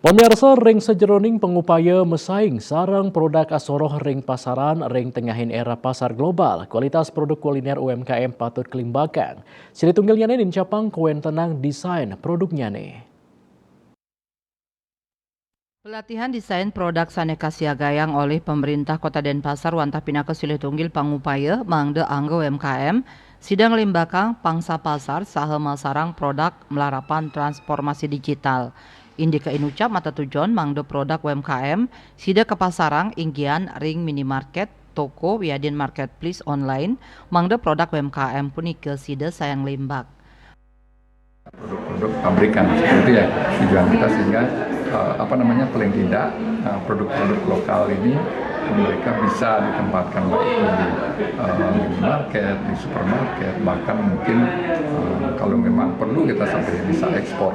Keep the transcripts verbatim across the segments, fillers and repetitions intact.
Pamiarsa, ring sajeroning pangupaya masaing sareng produk asoroh ring pasaran ring tengahing era pasar global, kualitas produk kuliner U M K M patut kalimbakang. Silih tunggilnyane nincapang kawentenang desain produknyane. Pelatihan desain produk sane kasiagayang olih Pemerintah Kota Denpasar wantah pinaka silih tunggil pangupaya mangda angga U M K M sida nglimbakang pangsa pasar saha masarang produk malarapan transformasi digital. Indika inucap matetujon mangda produk U M K M sida kapasarang inggian ring minimarket, toko, wiadin marketplace online, mangda produk U M K M punika sida sayan nglimbak. Produk-produk pabrikan, seperti itu ya tujuan kita, sehingga eh, apa namanya, paling tidak eh, produk-produk lokal ini mereka bisa ditempatkan, baik itu di eh, minimarket, di supermarket, bahkan mungkin eh, kalau memang perlu kita sampai bisa ekspor.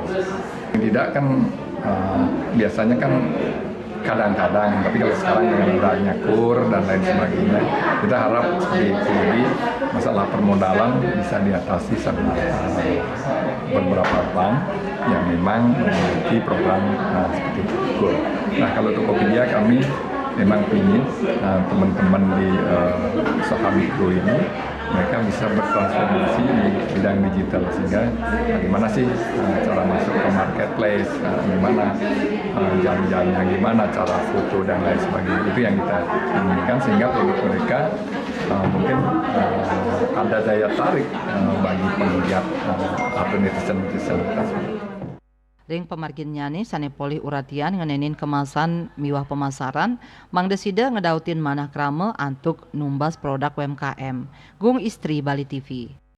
Paling tidak kan eh, biasanya kan kadang-kadang, tapi kalau sekarang dengan adanya kur dan lain sebagainya, kita harap seperti itu. Jadi masalah permodalan bisa diatasi sama eh, beberapa bank yang memang memiliki program eh, seperti kur. Nah, kalau Tokopedia, kami memang ingin eh, teman-teman di eh, usaha mikro ini, mereka bisa bertransformasi di bidang digital, sehingga bagaimana sih eh, cara masuk ke marketplace, eh, gimana eh, jam-jamnya, gimana cara foto dan lain sebagainya. Itu yang kita inginkan, sehingga produk mereka eh, mungkin eh, ada daya tarik eh, bagi penggiat eh, atau netizen-netizen kita. Ring pamarginnyane sane polih uratian ngenenin kemasan miwah pemasaran, mangda sida ngedautin manah krama antuk numbas produk U M K M. Gung Istri, Bali T V.